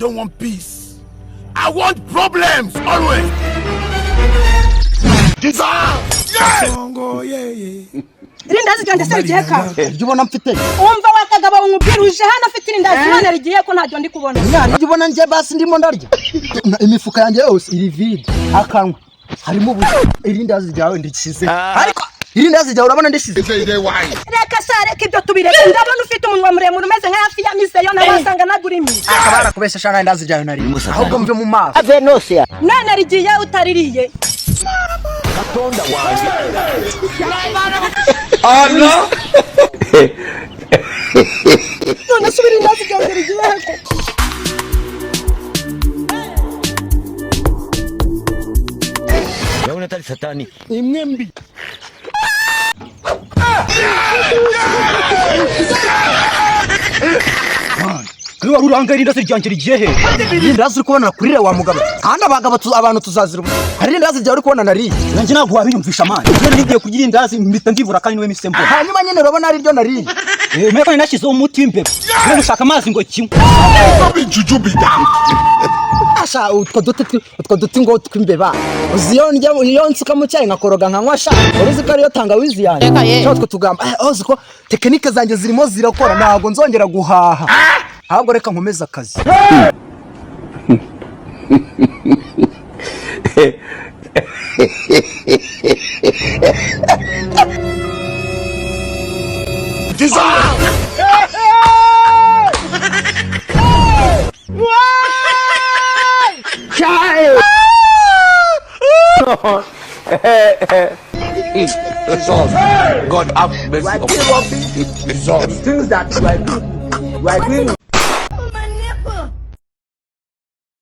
don't want peace. I want problems always. Jesus! Yes! Irindazi ryanjye se rigiye ka? Ibyo ubona mfite. Umva wa kagabo, umubwira uje hano afite irindazi, none rigiye ko ntabyo ndi kubona? Mwana, ibyo ubona njye basi ndimo ndarya, imifuka yanjye yose iri vide, akanwa harimo ubusa. Irindazi ryawe ndishyize, ariko irindazi ryawe urabona ndishyize. Reka sa, reka ibyo tubireke. Ndabona ufite umunwa muremure umeze nka hafi ya miseyo, nawe wasanga nagurimiye. Akaba yarakubeshya shana, irindazi ryawe nariye, ahubwo mve mu maso. None rigiye utaririye? None se irindazi ryanjye rigiye he koko? Urabona atari satani. Imwe mbi. Kuri wari uranga, irindazi ryanjye rigiye he? Irindazi uri kubona kurira wa mugabo, kandi abagabo abantu tuzazira ubusa. Hari irindazi ryawe uri kubona nariye? Nanjye ntabwo wabinyumvisha, man. Iyo nari ngiye kurya irindazi mpita ndibura, kandi niwe mise mbona. Hanyuma nyine urabona ari ryo nariye. Eh, menya ko nashyizeho umuti w'imbeba no gushaka amazi ngo kinywe. No be juju be that. Asha, utwo duti ngo tw'imbeba, uzi iyo ndya, iyo nsuka mu cyayi nkakoroga nkanywa sha, uruzi ko ariyo tangawizi yanjye sha? Utwo tugambo, uzi ko tekinike zanjye zirimo zirakora, ntabwo nzongera guhaha, ahubwo reka nkomeze akazi. Jesus! Jesus. God have mercy upon us. Jesus. Things that you are doing, you are doing.